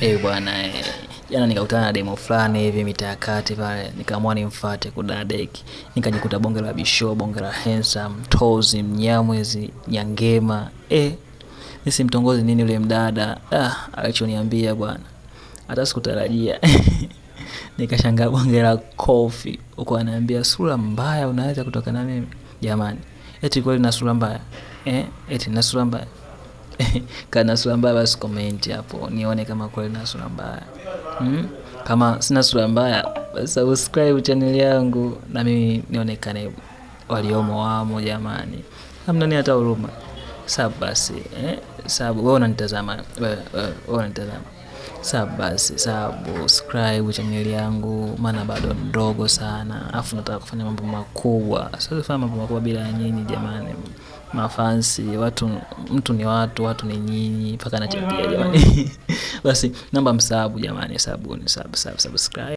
Eh bwana eh. Jana nikakutana na demo fulani hivi mitaa ya kati pale, nikaamua nimfuate kudadeki. Nikajikuta bonge la bisho, bonge la handsome, tozi, mnyamwezi, nyangema. Eh, nisimtongoze nini yule mdada? Ah, alichoniambia bwana. Hata sikutarajia. Nikashangaa bonge la kofi. Huko ananiambia sura mbaya unaweza kutoka na mimi. Jamani, eti kweli na sura mbaya? Eh, eti na sura mbaya? Kana sura mbaya basi comment hapo nione kama kweli na sura mbaya. Hmm? Kama sina sura mbaya basi subscribe channel yangu na mimi nionekane waliomo wamo jamani. Hamna ni hata huruma. Sub basi, eh? Sub wewe unanitazama, wewe unanitazama. Sub basi, subscribe channel yangu maana bado ndogo sana. Afu nataka kufanya mambo makubwa. Siwezi kufanya mambo makubwa bila nyinyi jamani. Mafansi, watu, mtu ni watu, watu ni nyinyi, mpaka nachapia jamani. Basi naomba msabu jamani, sabuni, sub, subscribe.